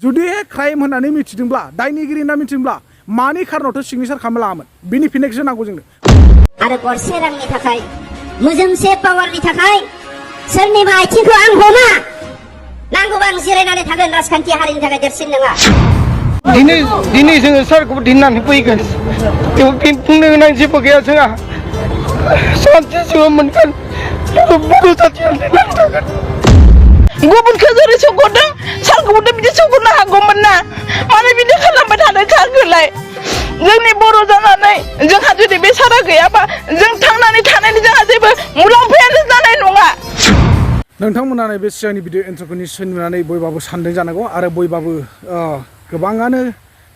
जुदि क्राइम होननानै मिथिदोंब्ला दायनिगिरि होनना मिथिदोंब्ला मानि खारनावथ' सिगनेसार खालामनो लाङामोन बिनि फिननायखौसो नांगौ जोंनो आरो गरसे रांनि थाखाय मोजोमसे पावारनि थाखाय सोरनिबा आथिंखौ आं हमा नांगौबा आं जिरायनानै थागोन राजखान्थि हारिनि थाखाय देरसिन नङा दिनै जोङो सारखौ दिननानै फैगोन बुंनो गोनां जेबो गैया जोंहा सानसे जिउ मोनगोन बर' जाथिया लिरनानै थागोन गुबुनखौ जेरै सौग'दों सारखौबो बिदि सौग'नो हागौमोन ना मानो बिदि खालामबाय थादों सारखौलाय जोंनि बर' जानानै जोंहा जुदि बे सारा गैयाबा जों थांनानै थानायनि जोंहा जेबो मुलाम्फायानो जानाय नङा नोंथांमोना बे सिगांनि भिडिअ इन्ट्र'खौ निश्चय नुनानै बयबाबो सानदों जानांगौ आरो बयबाबो गोबाङानो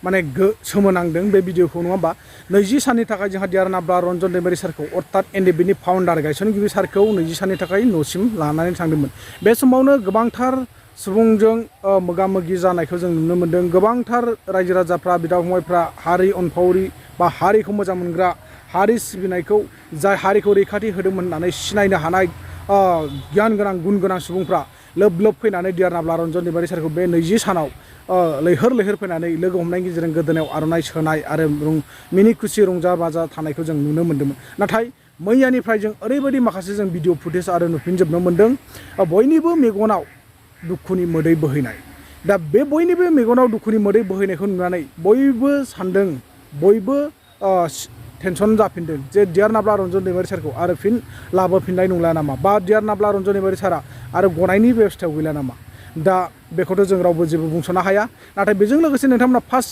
माने सोमोनांदों बे भिडिअखौ नङा होमबा 20 साननि थाखाय जोंहा डियार नाब्ला रन्जन दैमारि सारखौ अर्थात एनडिएफबीनि फाउन्डार गायसनगिरि सारखौ 20 साननि थाखाय न'सिम लानानै थांदोंमोन बे समावनो गोबांथार सुबुंजों मोगा मोगि जानायखौ जों नुनो मोन्दों गोबांथार रायजो राजाफ्रा बिदा फंबायफ्रा हारि अनफावरि बा हारिखौ मोजां मोनग्रा हारि सिबिनायखौ जाय हारिखौ रैखाथि होदोंमोन होननानै सिनायनो हानाय गियान गोनां गुन गोनां सुबुंफ्रा लोब लोब फैनानै डियार नाब्ला रन्जन दैमारि सारखौ बे 20 सानाव लैहोर लैहोर फैनानै लोगो हमनायनि गेजेरजों गोदोनायाव आर'नाइ सोनाय आरो मिनि खुसि रंजा बाजा थानायखौ जों नुनो मोन्दोंमोन नाथाय मैयानिफ्राय जों ओरैबायदि माखासे जों भिडिअ फुटेज आरो नुफिनजोबनो मोन्दों बयनिबो मेगनाव दुखुनि मोदै बोहैनाय दा बे बयनिबो मेगनाव दुखुनि मोदै बोहैनायखौ नुनानै बयबो सानदों बयबो टेनसन जाफिनदों जे डियार नाब्ला रन्जन दैमारि सारखौ आरो फिन लाबोफिननाय नंला नामा बा डियार नाब्ला रन्जन दैमारि सारा आरो गनायनि बेबस्थायाव गैला नामा दा बेखौथ' जों रावबो जेबो बुंस'नो हाया नाथाय बेजों लोगोसे नोंथांमोना फार्स्ट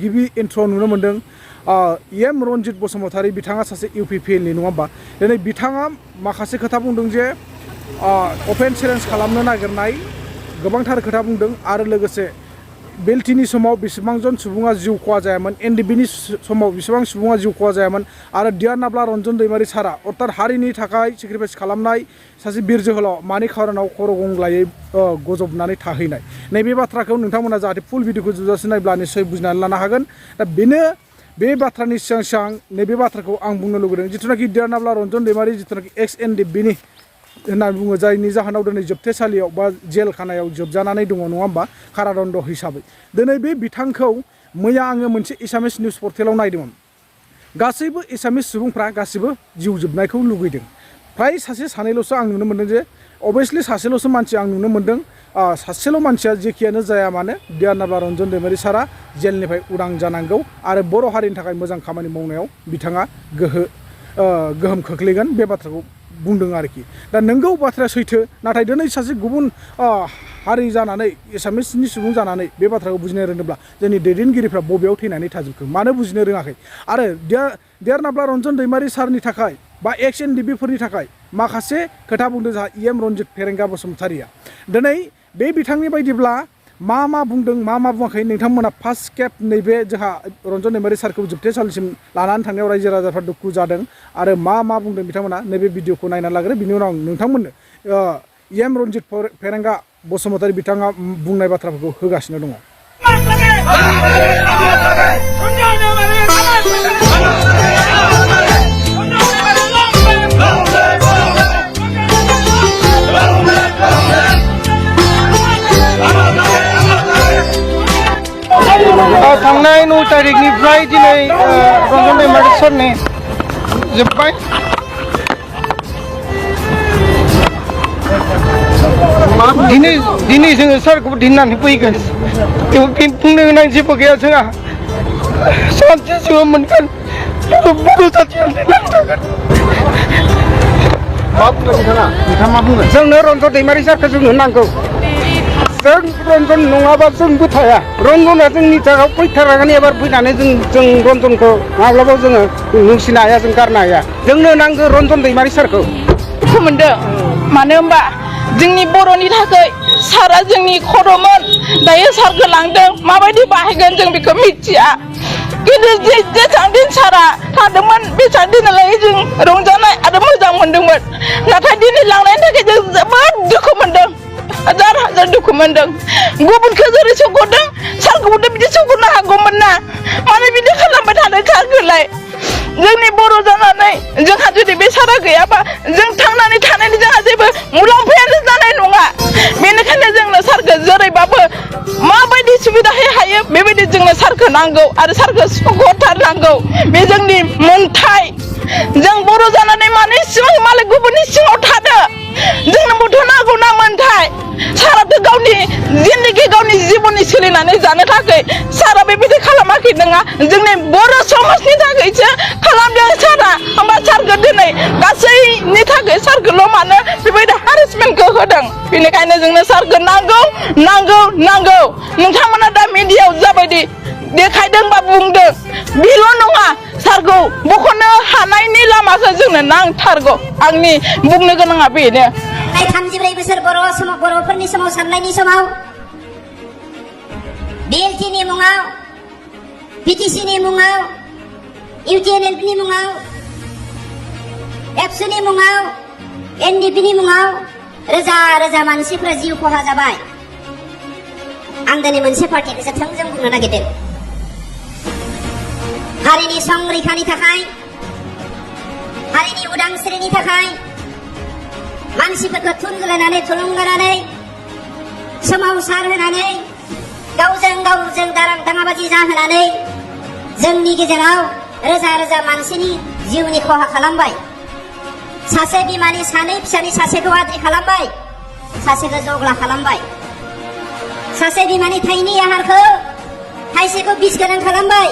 गिबि इन्ट्र' नुनो मोन्दों एम रनजित बसुमतारी बिथाङा सासे इउपिपिएलनि नङा होमबा दिनै बिथाङा माखासे खोथा बुंदों जे अपेन चेलेन्ज खालामनो नागिरनाय गोबांथार खोथा बुंदों आरो लोगोसे बेलटिनि समाव बेसेबांजन सुबुङा जिउ खहा जायामोन एनडिएफबिनि समाव बेसेबां सुबुङा जिउ खहा जायामोन आरो डियार नाब्ला रन्जन दैमारि सारा अर्थात हारिनि थाखाय सेक्रिफाइस खालामनाय सासे बिर जोहोलाव मानि खारनाव खर' गंग्लायै गजबनानै थाहैनाय नैबे बाथ्राखौ नोंथांमोना जाहाथे फुल भिडिअखौ जोबजासे नायब्ला निस्सय बुजिनानै लानो हागोन दा बेनो बे बाथ्रानि सिगां सिगां नैबे बाथ्राखौ आं बुंनो लुबैदों जिथुनाखि डियार नाब्ला रन्जन दैमारि जिथुनाखि एक्स एनडिएफबिनि होननानै बुङो जायनि जाहोनाव दिनै जोबथेसालियाव बा जेल खानायाव जोबजानानै दङ नङा होमबा कारादन्ड हिसाबै दिनै बे बिथांखौ मैया आङो मोनसे एसामिस निउस पर्टेलाव नायदोंमोन गासैबो एसामिस सुबुंफ्रा गासैबो जिउ जोबनायखौ लुगैदों फ्राय सासे सानैल'सो आं नुनो मोन्दों जे अभियासलि सासेल'सो मानसि आं नुनो मोन्दों सासेल' मानसिया जेखियानो जाया मानो डियार नाब्ला रन्जन दैमारि सारा जेलनिफ्राय उदां जानांगौ आरो बर' हारिनि थाखाय मोजां खामानि मावनायाव बिथाङा गोहोम खोख्लैगोन बे बाथ्राखौ बुंदों आरोखि दा नोंगौ बाथ्राया सैथो नाथाय दिनै सासे गुबुन हारि जानानै एसामिसनि सुबुं जानानै बे बाथ्राखौ बुजिनो रोङोब्ला जोंनि दैदेनगिरिफ्रा बबेयाव थैनानै थाजोबखो मानो बुजिनो रोङाखै आरो डियार नाब्ला रन्जन दैमारि सारनि थाखाय बा एक्स एनडिएफबिफोरनि थाखाय माखासे खोथा बुंदों जोंहा एम रनजित फेरेंगा बसुमतारिया दिनै बे बिथांनि बायदिब्ला मा बुंदों मा बुङाखै नोंथांमोना फार्स्ट खेब नैबे जोंहा रन्जन दैमारि सारखौ जोबथेसालिसिम लानानै थांनायाव रायजो राजाफ्रा दुखु जादों आरो मा बुंदों बिथांमोना नैबे भिडिअखौ नायनानै लाग्रो बिनि उनाव नोंथांमोननो एम रनजित फेरेंगा बसुमतारी बिथाङा बुंनाय बाथ्राफोरखौ होगासिनो दङ थांनाय 9 तारिखनिफ्राय दिनै रन्जन दैमारि सारनि जोब्बाय दिनै जोङो सारखौ दिननानै फैगोन बुंनो गोनां जेबो गैया जोंहा सानसे जिउ मोनगोन बर' जाथिया लिरनानै थागोन मा बुंगोन नोंथाङा मा बुंगोन जोंनो रन्जन दैमारि सारखौ जोंनो नांगौ जों रन्जन नङाबा जोंबो थाया रन्जना जोंनि जायगायाव फैथारगोन एबार फैनानै जों रन्जनखौ माब्लाबाबो जोङो नेवसिनो हाया जों गारनो हाया जोंनो नांगौ रन्जन दैमारि सारखौ दुखु मोनदों मानो होनबा जोंनि बर'नि थाखाय सारा जोंनि खर'मोन दायो सारखौ लांदों माबायदि बाहायगोन जों बेखौ मिथिया खिन्थु जेसेबां दिन सारा थादोंमोन बेसेबां दिनालागै जों रंजानाय आरो मोजां मोन्दोंमोन नाथाय दिनै लांनायनि थाखाय जों जोबोद दुखु मोन्दों हाजार दुखु मोन्दों गुबुनखौ जेरै सौग'दों सारखौबो बिदि सौग'नो हागौमोन ना मानो बिदि खालामबाय थादों सारखौलाय जोंनि बर' जानानै जोंहा जुदि बे सारा गैयाबा जों थांनानै थानायनि जोंहा जेबो मुलाम्फायानो जानाय नङा बेनिखायनो जोंनो सारखौ जेरैबाबो माबायदि सुबिदायै हायो बेबायदि जोंनो सारखौ नांगौ आरो सारखौ सुख'थारनांगौ बे जोंनि मोनथाय जों बर' जानानै मानो इसिबां मालाय गुबुननि सिङाव थादो जोंनो बोथ' नांगौ ना मोनथाय साराथ' गावनि जिन्दगि गावनि जिबननि सोलिनानै जानो थाखाय सारा बेबायदि खालामाखै नङा जोंनि बर' समाजनि थाखायसो खालामदों सारा होमबा सारखौ दिनै गासैनि थाखाय सारखौल' मानो बेबायदि हारेसमेन्टखौ होदों बेनिखायनो जोंनो सारखौ नांगौ नांगौ नांगौ नोंथांमोना दा मिडियायाव जाबायदि देखायदों बा बुंदों बेल' नङा सारखौ बख'नो हानायनि लामाखौ जोंनो नांथारगौ आंनि बुंनो गोनाङा बेनो 34 बोसोर बर'फोरनि सोमावसारनायनि समाव BLTनि मुङाव PTCनि मुङाव UTNLनि मुङाव ABSUनि मुङाव NDFBनि मुङाव रोजा रोजा मानसिफोरा जिउ खहा जाबाय आं दिनै मोनसे पार्टिखौसो थोंजों बुंनो नागिरदों हारिनि संरैखानि थाखाय हारिनि उदांस्रिनि थाखाय मानसिफोरखौ थुनगलायनानै थुलुंगानानै सोमावसार होनानै गावजों दाङाबाजि जाहोनानै जोंनि गेजेराव रोजा रोजा मानसिनि जिउनि खहा खालामबाय सासे बिमानि सानै फिसानि सासेखौ आद्रि खालामबाय सासेखौ जग्ला खालामबाय सासे बिमानि थाइनि आहारखौ थाइसेखौ बिस गोनां खालामबाय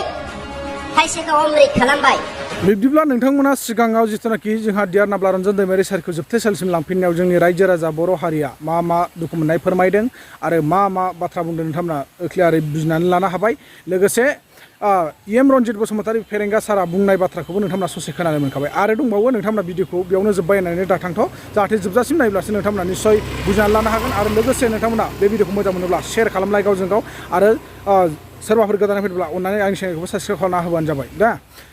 थाइसेखौ अमृत खालामबाय बिब्दिब्ला नोंथांमोना सिगाङाव जिथुनाखि जोंहा डियार नाब्ला रन्जन दैमारि सारखौ जोबथेसालिसिम लांफिननायाव जोंनि रायजो राजा बर' हारिया मा दुखु मोननाय फोरमायदों आरो मा बाथ्रा बुंदों नोंथांमोना क्लियारै बुजिनानै लानो हाबाय लोगोसे EM रन्जित बसुमतारी फेरेंगा सारा बुंनाय बाथ्राखौबो नोंथांमोना ससे खोनानो मोनखाबाय आरो दंबावो नोंथांमोना भिडिअखौ बेयावनो जोब्बाय होननानै दाथांथ' जाहाथे जोबजासिम नायब्लासो नोंथांमोना निश्चय बुजिनानै लानो हागोन आरो लोगोसे नोंथांमोना बे भिडिअखौ मोजां मोनोब्ला शेयार खालामलाय गावजों गाव आरो सोरबाफोर गोदानै फैदोंब्ला अननानै आंनि चेनेलखौबो साबस्क्राइब खालामना होबानो जाबाय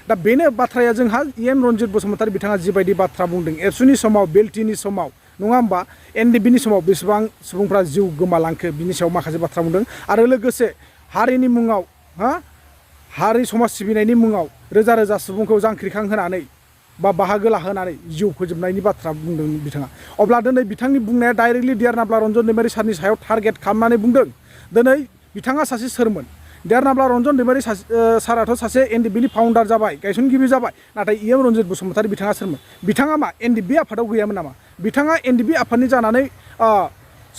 दा बेनो बाथ्राया जोंहा EM रन्जित बसुमतारी बिथाङा जिबायदि बाथ्रा बुंदों एबसुनि समाव बेलटिनि समाव नङा होमबा NDFBनि समाव बेसेबां सुबुंफ्रा जिउ गोमालांखो बिनि सायाव माखासे बाथ्रा बुंदों आरो लोगोसे हारिनि मुङाव हारि समाज सिबिनायनि मुङाव रोजा रोजा सुबुंखौ जांख्रिखां होनानै बा बाहागो लाहोनानै जिउ फोजोबनायनि बाथ्रा बुंदों बिथाङा अब्ला दिनै बिथांनि बुंनाया डाइरेक्टलि डियार नाब्ला रन्जन दैमारि सारनि सायाव टारगेट खालामनानै बुंदों दिनै बिथाङा सासे सोरमोन डियार नाब्ला रन्जन दैमारि साराथ' सासे NDFBनि फाउन्डार जाबाय गायसनगिरि जाबाय नाथाय EM रन्जित बसुमतारी बिथाङा सोरमोन बिथाङा मा NDFB आफादाव गैयामोन नामा बिथाङा NDFB आफादनि जानानै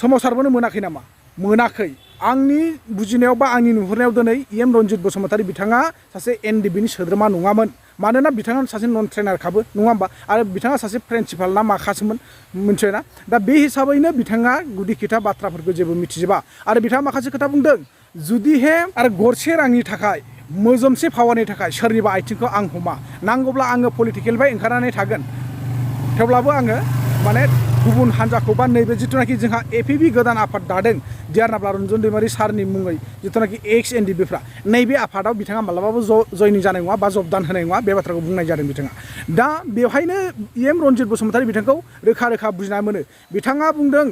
सोमावसारबोनो मोनाखै नामा मोनाखै आंनि बुजिनायाव बा आंनि नुहुरनायाव दिनै EM रन्जित बसुमतारी बिथाङा सासे NDFBनि सोद्रोमा नङामोन मानोना बिथाङा सासे नन ट्रेनारखाबो नङा होमबा आरो बिथाङा सासे प्रिन्सिपाल ना माखासेमोन मिथिबायना दा बे हिसाबैनो बिथाङा गुदि खोथा बाथ्राफोरखौ जेबो मिथिजोबा आरो बिथाङा माखासे खोथा बुंदों जुदिहे आरो गरसे रांनि थाखाय मोजोमसे पावारनि थाखाय सोरनिबा आथिंखौ आं हमा नांगौब्ला आङो पलिटिकेलनिफ्राय ओंखारनानै थागोन थेवब्लाबो आङो माने गुबुन हान्जाखौ बा नैबे जिथुनाखि जोंहा APB गोदान आफाद दादों डियार नाब्ला रन्जन दैमारि सारनि मुङै जिथुनाखि एक्स NDFBफ्रा नैबे आफादाव बिथाङा मालाबाबो जयनिं जानाय नङा बा जबदान होनाय नङा बे बाथ्राखौ बुंनाय जादों बिथाङा दा बेवहायनो EM रन्जित बसुमतारी बिथांखौ रोखा बुजिना मोनो बिथाङा बुंदों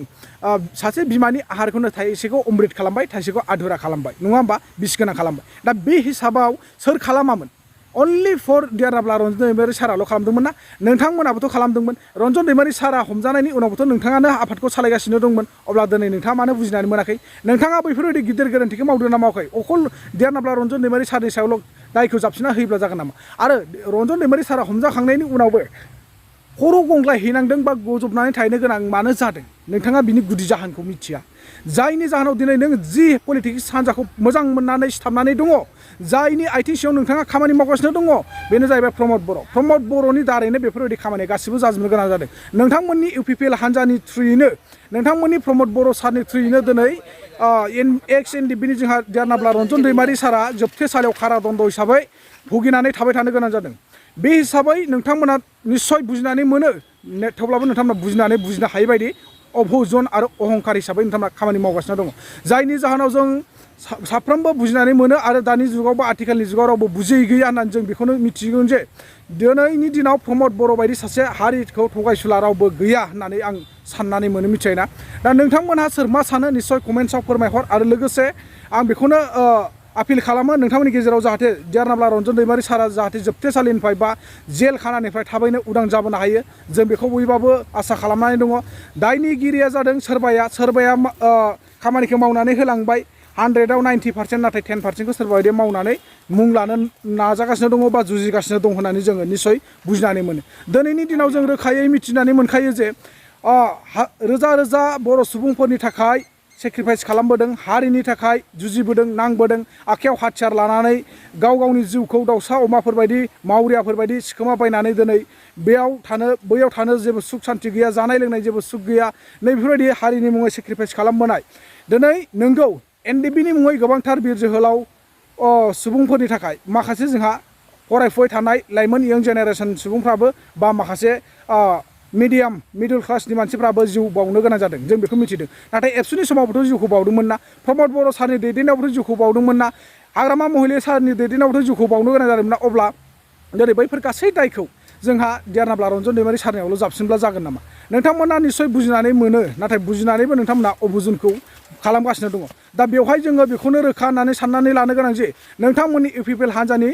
सासे बिमानि आहारखौनो थाइसेखौ अमृत खालामबाय थाइसेखौ आधुरा खालामबाय नङा होमबा बिस गोनां खालामबाय दा बे हिसाबाव सोर खालामामोन अनलि फर डियार नाब्ला रन्जन दैमारि साराल' खालामदोंमोन ना नोंथांमोनाबोथ' खालामदोंमोन रन्जन दैमारि सारा हमजानायनि उनावबोथ' नोंथाङानो आफादखौ सालायगासिनो दंमोन अब्ला दिनै नोंथाङा मानो बुजिनानै मोनाखै नोंथाङा बैफोरबायदि गिदिर गोरोन्थिखौ मावदों ना मावाखै अकल डियार नाब्ला रन्जन दैमारि सारनि सायावल' दायखौ जाबसिना होयोब्ला जागोन नामा आरो रन्जन दैमारि सारा हमजाखांनायनि उनावबो खर' गंग्लाय हैनांदों बा गजबनानै थाहैनो गोनां मानो जादों नोंथाङा बिनि गुदि जाहोनखौ मिथिया जायनि जाहोनाव दिनै नों जि पलिटिक्स हान्जाखौ मोजां मोननानै सिथाबनानै दङ जायनि आथिं सिङाव नोंथाङा खामानि मावगासिनो दङ बेनो जाहैबाय प्रमद बर'नि दारैनो बेफोरबायदि खामानिया गासिबो जाजोबनो गोनां जादों नोंथांमोननि UPPL हान्जानि थ्रुयैनो नोंथांमोननि प्रमद बर' सारनि थ्रुयैनो दिनै एक्स NDFBनि जोंहा डियार नाब्ला रन्जन दैमारि सारा जोबथेसालियाव कारादन्द हिसाबै भुगिनानै थाबाय थानो गोनां जादों बे हिसाबै नोंथांमोना निस्सय बुजिनानै मोनो थेवब्लाबो नोंथांमोना बुजिनो हायै बायदि अभजन आरो अहंकार हिसाबै नोंथांमोना खामानि मावगासिनो दङ जायनि जाहोनाव जों साफ्रोमबो बुजिनानै मोनो आरो दानि जुगाव बा आथिखालनि जुगाव रावबो बुजियै गैया होननानै जों बेखौनो मिथिगोन जे दिनैनि दिनाव प्रमद बर' बायदि सासे हारिखौ थगायसुला रावबो गैया होननानै आं साननानै मोनो मिथिबायना दा नोंथांमोनहा सोर मा सानो निस्सय कमेन्ट्सआव फोरमायहर आरो लोगोसे आं बेखौनो आपिल खालामो नोंथांमोननि गेजेराव जाहाथे डियार नाब्ला रन्जन दैमारि सारा जाहाथे जोबथेसालिनिफ्राय बा जेल खानानिफ्राय थाबैनो उदां जाबोनो हायो जों बेखौ बयबाबो आसा खालामनानै दङ दायनिगिरिया जादों सोरबाया खामानिखौ मावनानै होलांबाय 100आव 90% नाथाय 10%खौ सोरबा बायदि मावनानै मुं लानो नाजागासिनो दङ बा जुजिगासिनो दं होननानै जोङो निस्सय बुजिनानै मोनो दिनैनि दिनाव जों रोखायै मिथिनानै मोनखायो जे रोजा रोजा बर' सुबुंफोरनि थाखाय सेक्रिफाइस खालामबोदों हारिनि थाखाय जुजिबोदों नांबोदों आखायाव हाथियार लानानै गाव गावनि जिउखौ दाउसा अमाफोरबायदि मावरियाफोरबायदि सिखोमा बायनानै दिनै बैयाव थानो जेबो सुख सान्ति गैया जानाय लोंनाय जेबो सुख गैया नैबेफोरबायदि हारिनि मुङै सेक्रिफाइस खालामबोनाय दिनै नोंगौ NDFBनि मुङै गोबांथार बिर जोहोलाव सुबुंफोरनि थाखाय माखासे जोंहा फरायफुबाय थानाय लाइमोन इयं जेनेरेसन सुबुंफ्राबो बा माखासे मिडल क्लासनि मानसिफ्राबो जिउ बावनो गोनां जादों जों बेखौ मिथिदों नाथाय एबसुनि समावबोथ' जिउखौ बावदोंमोन ना प्रमद बर' सारनि दैदेननायावबोथ' जिउखौ बावदोंमोन ना हाग्रामा महिला सारनि दैदेननायावबोथ' जिउखौ बावनो गोनां जादोंमोन ना अब्ला दिनै बैफोर गासै दायखौ जोंहा देरनाब्ला रन्जन दैमारि सारनियावल' जाबसिनब्ला जागोन नामा नोंथांमोना निस्सय बुजिनानै मोनो नाथाय बुजिनानैबो नोंथांमोना अबुजुनखौ खालामगासिनो दङ दा बेवहाय जोङो बेखौनो रोखा होननानै साननानै लानो गोनां जे नोंथांमोननि UPPL हान्जानि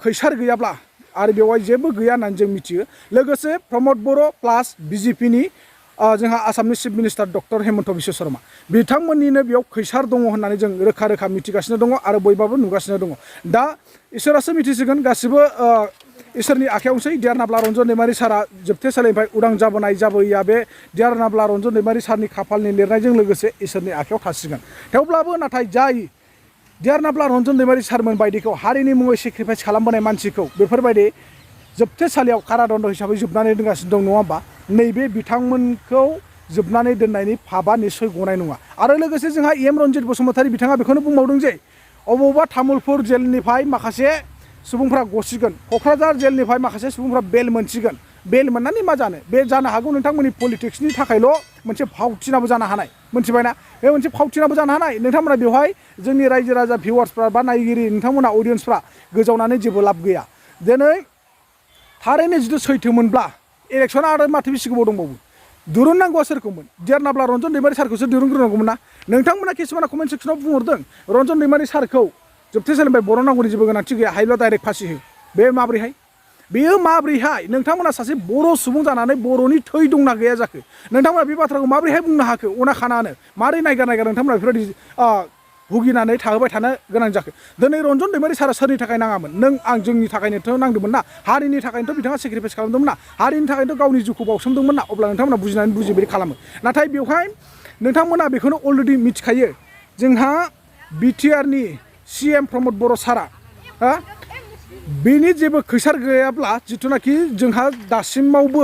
खैसार गैयाब्ला आरो बेवहाय जेबो गैया होननानै जों मिथियो लोगोसे प्रमद बर' प्लास BJPनि जोंहा आसामनि chief minister doctor Himanta Biswa Sarma बिथांमोननिनो बेयाव खैसार दङ होननानै जों रोखा रोखा मिथिगासिनो दङ आरो बयबाबो नुगासिनो दङ दा इसोरासो मिथिसिगोन गासिबो इसोरनि आखायावसै देरनाब्ला रन्जन दैमारि सारा जोबथेसालिनिफ्राय उदां जाबोनाय जाबोयैया बे देरनाब्ला रन्जन दैमारि सारनि खाफालनि लिरनायजों लोगोसे इसोरनि आखायाव थासिगोन थेवब्लाबो नाथाय जाय देरनाब्ला रन्जन दैमारि सारमोन बायदिखौ हारिनि मुङै सेक्रिफाइस खालामबोनाय मानसिखौ बेफोरबायदि जोबथेसालियाव कारादन्ड हिसाबै जोबनानै दोनगासिनो दं नङा होमबा नैबे बिथांमोनखौ जोबनानै दोननायनि फाबा निस्सय गनाय नङा आरो लोगोसे जोंहा रन्जित बसुमतारी बिथाङा बेखौनो बुंबावदों जे अबावबा तामुलपुर जेलनिफ्राय माखासे सुबुंफ्रा गसिगोन क'क्राझार जेलनिफ्राय माखासे सुबुंफ्रा बेल मोनसिगोन बेल मोननानै मा जानो बे जानो हागौ नोंथांमोननि पलिटिक्सनि थाखायल' मोनसे फावथिनाबो जानो हानाय मोनथिबायना बे मोनसे फावथिनाबो जानो हानाय नोंथांमोना बेवहाय जोंनि रायजो राजा भिउवार्सफ्रा बा नायगिरि नोंथांमोना अडियन्सफ्रा गोजावनानै जेबो लाब गैया दिनै थारैनो जुदि सैथोमोनब्ला इलेक्सना आरो माथो बेसे गोबाव दंबावो दिरुननांगौआ सोरखौमोन देरनाब्ला रन्जन दैमारि सारखौसो दिरुनग्रोनांगौमोन ना नोंथांमोना किसुमाना कमेन्ट सेक्सनाव बुंहरदों रन्जन दैमारि सारखौ जोबथेसालिनिफ्राय बरननांगौनि जेबो गोनांथि गैया हायोब्ला डाइरेक्ट फासि हो बे माब्रैहाय बेयो माब्रैहाय नोंथांमोना सासे बर' सुबुं जानानै बर'नि थै दंना गैया जाखो नोंथांमोना बे बाथ्राखौ माब्रैहाय बुंनो हाखो अना खानानो मारै नायगार नोंथांमोना बेफोरबायदि भुगिनानै थाहोबाय थानो गोनां जाखो दिनै रन्जन दैमारि सारा सोरनि थाखाय नाङामोन नों आं जोंनि थाखायनोथ' नांदोंमोन ना हारिनि थाखायनोथ' बिथाङा सेक्रिफाइस खालामदोंमोन ना हारिनि थाखायनोथ' गावनि जिउखौ बावसोमदोंमोन ना अब्ला नोंथांमोना बुजिनानै बुजिबायदि खालामो नाथाय बेवहाय नोंथांमोना बेखौनो अलरेडि मिथिखायो जोंहा BTRनि CM प्रमद बर' सारा बेनि जेबो खैसार गैयाब्ला जिथुनाखि जोंहा दासिमावबो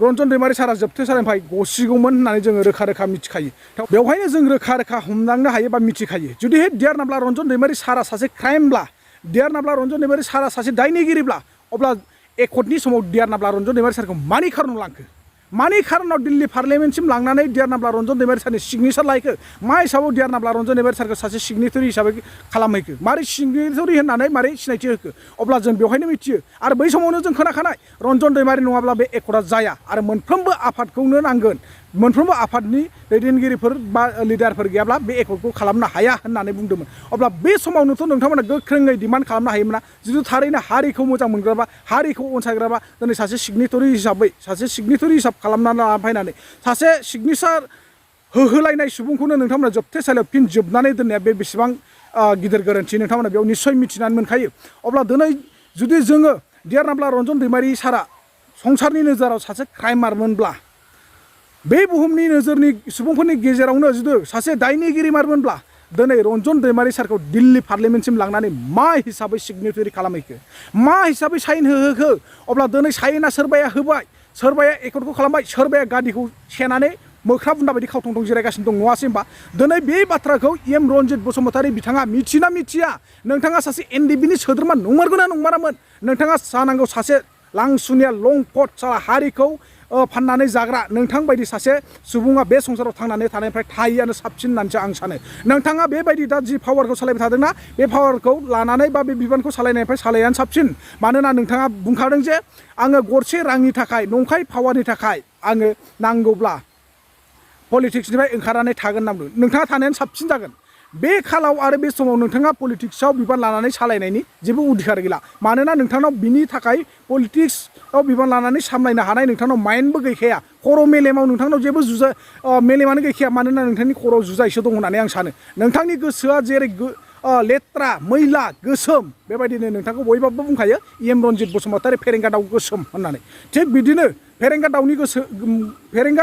रन्जन दैमारि सारा जोबथेसालिनिफ्राय गसिगौमोन होननानै जोङो रोखा रोखा मिथिखायो बेवहायनो जों रोखा रोखा हमदांनो हायो बा मिथिखायो जुदि देरनाब्ला रन्जन दैमारि सारा सासे क्राइमब्ला देरनाब्ला रन्जन दैमारि सारा सासे दायनिगिरिब्ला अब्ला एकटनि समाव देरनाब्ला रन्जन दैमारि सारखौ मानि खारनाव लांखो मानि खारनाव दिल्ली पार्लियामेन्टसिम लांनानै देरनाब्ला रन्जन दैमारि सारनि सिगनेसार लायखो मा हिसाबाव देरनाब्ला रन्जन दैमारि सारखौ सासे सिगनेटरि हिसाबै खालामहैखो मारै सिगनेटरि होननानै मारै सिनायथि होखो अब्ला जों बेवहायनो मिथियो आरो बै समावनो जों खोनाखानाय रन्जन दैमारि नङाब्ला बे एकटआ जाया आरो मोनफ्रोमबो आफादखौनो नांगोन मोनफ्रोमबो आफादनि दैदेनगिरिफोर बा लिडारफोर गैयाब्ला बे एकटखौ खालामनो हाया होननानै बुंदोंमोन अब्ला बे समावनोथ' नोंथांमोना गोख्रोङै डिमान्ड खालामनो हायोमोन ना जुदि थारैनो हारिखौ मोजां मोनग्राबा हारिखौ अनसायग्राबा दिनै सासे सिगनेटरि हिसाब खालामनानै लाना फैनानै सासे सिगनेसार होहोलायनाय सुबुंखौनो नोंथांमोना जोबथेसालियाव फिन जोबनानै दोननाया बे बेसेबां गिदिर गोरोन्थि नोंथांमोना बेयाव निस्सय मिथिनानै मोनखायो अब्ला दिनै जुदि जोङो देरनाब्ला रन्जन दैमारि सारा संसारनि नोजोराव सासे क्राइमारमोनब्ला बे बुहुमनि नोजोरनि सुबुंफोरनि गेजेरावनो जुदि सासे दायनिगिरिमारमोनब्ला दिनै रन्जन दैमारि सारखौ दिल्ली पार्लियामेन्टसिम लांनानै मा हिसाबै सिगनेटरि खालामहैखो मा हिसाबै साइन होहोखो अब्ला दिनै साइना सोरबाया होबाय सोरबाया एकटखौ खालामबाय सोरबाया गादिखौ सेनानै मोख्रा बुन्दा बायदि खावथं थं जिरायगासिनो दं नङासै होमबा दिनै बे बाथ्राखौ रन्जित बसुमतारी बिथाङा मिथिना मिथिया नोंथाङा सासे NDFBनि सोद्रोमा नंमारगौना नंमारामोन नोंथाङा जानांगौ सासे लांसुनिया लंपट साला हारिखौ फाननानै जाग्रा नोंथां बायदि सासे सुबुङा बे संसाराव थांनानै थानायनिफ्राय थायैआनो साबसिन होननानैसो आं सानो नोंथाङा बेबायदि दा जि पावारखौ सालायबाय थादोंना बे पावारखौ लानानै बा बे बिबानखौ सालायनायनिफ्राय सालायनायानो साबसिन मानोना नोंथाङा बुंखादों जे आङो गरसे रांनि थाखाय नंखाय पावारनि थाखाय आङो नांगौब्ला पलिटिक्सनिफ्राय ओंखारनानै थागोन होनना बुंदों नोंथाङा थानायानो साबसिन जागोन बे खालाव आरो बे समाव नोंथाङा पलिटिक्सआव बिबान लानानै सालायनायनि जेबो अधिकार गैला मानोना नोंथांनाव बिनि थाखाय पलिटिक्सआव बिबान लानानै सामलायनो हानाय नोंथांनाव माइन्डबो गैखाया खर' मेलेमाव नोंथांनाव जेबो मेलेमानो गैखाया मानोना नोंथांनि खर'आव जुजाइसो दं होननानै आं सानो नोंथांनि गोसोआ जेरै लेथ्रा मैला गोसोम बेबायदिनो नोंथांखौ बयबाबो बुंखायो एम रनजित बसुमतारी फेरेंगा दाउ गोसोम होननानै थिग बिदिनो फेरेंगा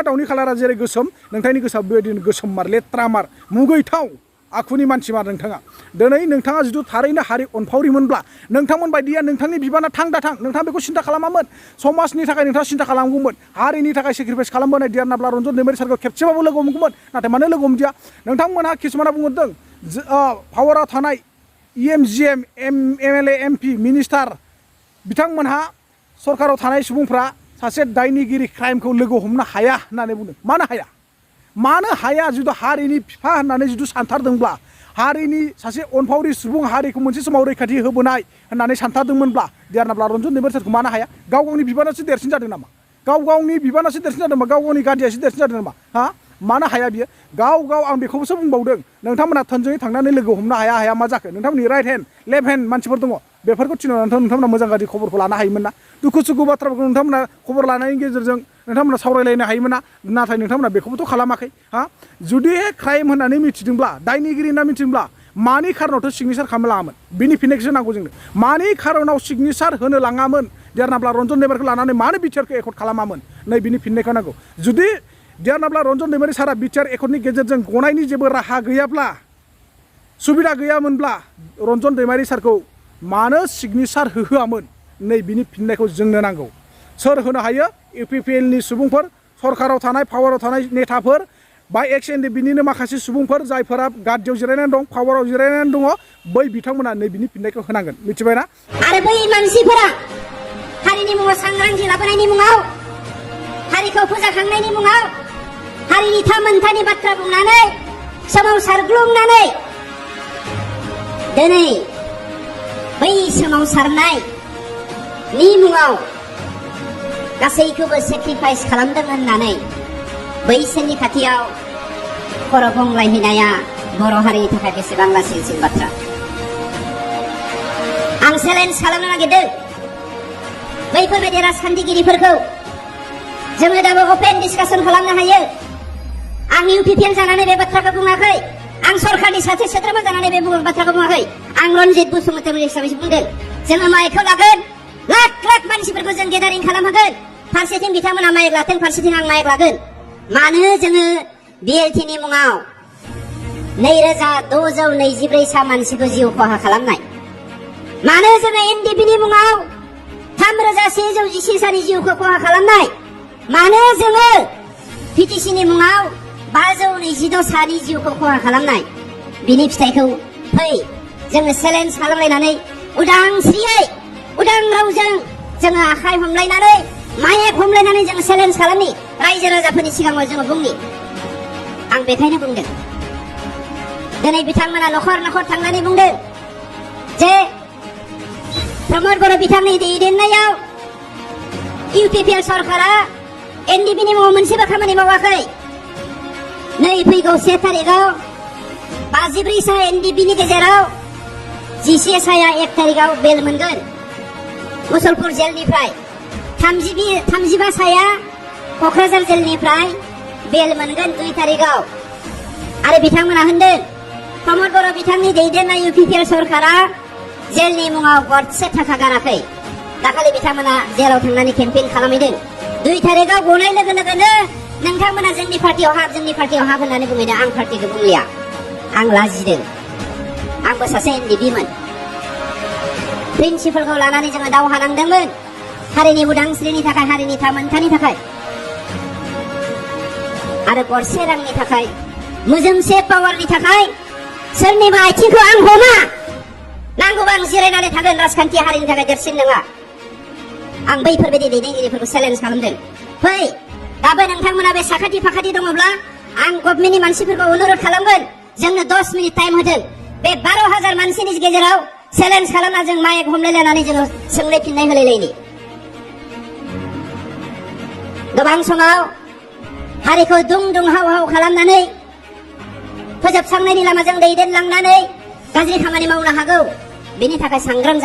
दाउनि खालारा जेरै गोसोम नोंथांनि गोसोआ बेबायदिनो गोसोम मार लेथ्रा मार मुगैथाव आखुनि मानसि मार नोंथाङा दिनै नोंथाङा जुदि थारैनो हारि अनफावरिमोनब्ला नोंथांमोन बायदिया नोंथांनि बिबाना थां दाथां नोंथाङा बेखौ सिन्था खालामामोन समाजनि थाखाय नोंथाङा सिन्था खालामगौमोन हारिनि थाखाय सेक्रिफाइस खालामबोनाय डियार नाब्ला रन्जन दैमारि सारखौ खेबसेबाबो लोगो हमगौमोन नाथाय मानो लोगो हमदिया नोंथांमोनहा किसुमाना बुंहरदों पावाराव थानाय EMGM MLA MP मिनिस्टार बिथांमोनहा सरकाराव थानाय सुबुंफ्रा सासे दायनिगिरि क्राइमखौ लोगो हमनो हाया होननानै बुंदों मानो हाया जुदि हारिनि बिफा होननानै जुदि सानथारदोंब्ला हारिनि सासे अनफावरि सुबुं हारिखौ मोनसे समाव रैखाथि होबोनाय होननानै सानथारदोंमोनब्ला डियार नाब्ला रन्जन दैमारि सारखौ मानो हाया गावनि बिबानासो देरसिन जादों नामा गावनि बिबानासो देरसिन जादों नामा गावनि गादियासो देरसिन जादों नामा मानो हाया बियो गाव आं बेखौसो बुंबावदों नोंथांमोना थोंजोङै थांनानै लोगो हमनो हाया मा जाखो नोंथांमोननि राइट हेन्ड लेफ्ट हेन्ड मानसिफोर दङ बेफोरखौ थिनहरनानै नोंथांमोना मोजां गाज्रि खबरखौ लानो हायोमोन ना दुखु सुखु बाथ्राफोरखौ नोंथांमोना खबर लानायनि गेजेरजों नोंथांमोना सावरायलायनो हायोमोन ना नाथाय नोंथांमोना बेखौबोथ' खालामाखै जुदि क्राइम होननानै मिथिदोंब्ला दायनिगिरि होनना मिथिदोंब्ला मानि खारनावथ' सिगनेसार खालामनो लाङामोन बिनि फिननायखौसो नांगौ जोंनो मानि खारनाव सिगनेसार होनो लाङामोन डियार नाब्ला रन्जन दैमारिखौ लानानै मानो बिटिआरखौ एकर्ड खालामामोन नै बिनि फिननायखौ नांगौ जुदि डियार नाब्ला रन्जन दैमारि सारा बिटिआर एकर्डनि गेजेरजों गनायनि जेबो राहा गैयाब्ला सुबिदा गैयामोनब्ला रन्जन दैमारि सारखौ मानो सिगनेसार होहोआमोन नै बिनि फिननायखौ जोंनो नांगौ सोर होनो हायो UPPLनि सुबुंफोर सरकाराव थानाय पावाराव थानाय नेताफोर बा एक्स NDFBनिनो माखासे सुबुंफोर जायफोरा गादियाव जिरायनानै दं पावाराव जिरायनानै दङ बै बिथांमोना नै बिनि फिननायखौ होनांगोन मिथिबायना आरो बै मानसिफोरा हारिनि मुङाव सांग्रांथि लाबोनायनि मुङाव हारिखौ फोजाखांनायनि मुङाव हारिनि थामोनथानि बाथ्रा बुंनानै सोमावसारग्लुंनानै दिनै बै सोमावसारनायनि मुङाव गासैखौबो सेक्रिफाइस खालामदों होननानै बैसोरनि खाथियाव खर' गंग्लायहैनाया बर' हारिनि थाखाय बेसेबां लासिंसिं बाथ्रा आं चेलेन्ज खालामनो नागिरदों बैफोरबायदि राजखान्थिगिरिफोरखौ जोङो दाबो अपेन डिसकासन खालामनो हायो आं UPPL जानानै बे बाथ्राखौ बुङाखै आं सरकारनि सासे सोद्रोमा जानानै बे बाथ्राखौ बुङाखै आं रनजित बसुमतारी हिसाबैसो बुंदों जोङो माइकखौ लागोन लाख मानसिफोरखौ जों गेदारिं खालामहोगोन फारसेथिं बिथांमोना माइक लाथों फारसेथिं आं माइक लागोन मानो जोङो BLTनि मुङाव 2624 सा मानसिखौ जिउ खहा खालामनाय मानो जोङो NDFBनि मुङाव 3111 सानि जिउखौ खहा खालामनाय मानो जोङो PTCनि मुङाव 526 सानि जिउखौ खहा खालामनाय बिनि फिथाइखौ फै जोङो चेलेन्ज खालामलायनानै उदांस्रियै उदां रावजों जोङो आखाइ हमलायनानै माइक हमलायनानै जों चेलेन्ज खालामनि रायजो राजाफोरनि सिगाङाव जोङो बुंनि आं बेखायनो बुंदों दिनै बिथांमोना न'खर थांनानै बुंदों जे प्रमद बर' बिथांनि दैदेननायाव UPPL सरकारा NDFBनि मुङाव मोनसेबो खामानि मावाखै नै फैगौ 1 तारिखआव 54 सा NDFBनि गेजेराव 11 साया 1 तारिखआव बेल मोनगोन मुसलपुर जेलनिफ्राय 35 साया क'क्राझार जेलनिफ्राय बेल मोनगोन 2 तारिखआव आरो बिथांमोना होनदों प्रमद बर' बिथांनि दैदेननाय UPPL सरकारा जेलनि मुङाव गरसे थाखा गाराखै दाखालि बिथांमोना जेलाव थांनानै केम्पेइन खालामहैदों 2 तारिखआव गनाय लोगो लोगोनो नोंथांमोना जोंनि पार्टियाव हाब होननानै बुंहैदों आं पार्टिखौ बुंलिया आं लाजिदों आंबो सासे NDFBमोन प्रिन्सिपालखौ लानानै जोङो दावहा नांदोंमोन हारिनि उदांस्रिनि थाखाय हारिनि थामोनथानि थाखाय आरो गरसे रांनि थाखाय मोजोमसे पावारनि थाखाय सोरनिबा आथिंखौ आं हमा नांगौबा आं जिरायनानै थागोन राजखान्थि हारिनि थाखाय देरसिन नङा आं बैफोरबायदि दैदेनगिरिफोरखौ चेलेन्ज खालामदों फै दाबो नोंथांमोना बे साखाथि फाखाथि दङब्ला आं गभर्नमेन्टनि मानसिफोरखौ अनुरोध खालामगोन जोंनो 10 मिनिट टाइम होदों बे 12,000 मानसिनि गेजेराव चेलेन्ज खालामना जों माइक हमलायलायनानै जोङो सोंनाय फिननाय होलायलायनि गोबां समाव हारिखौ दुं हाव खालामनानै फोजोबस्रांनायनि लामाजों दैदेनलांनानै गाज्रि खामानि मावनो हागौ बेनि थाखाय सांग्रां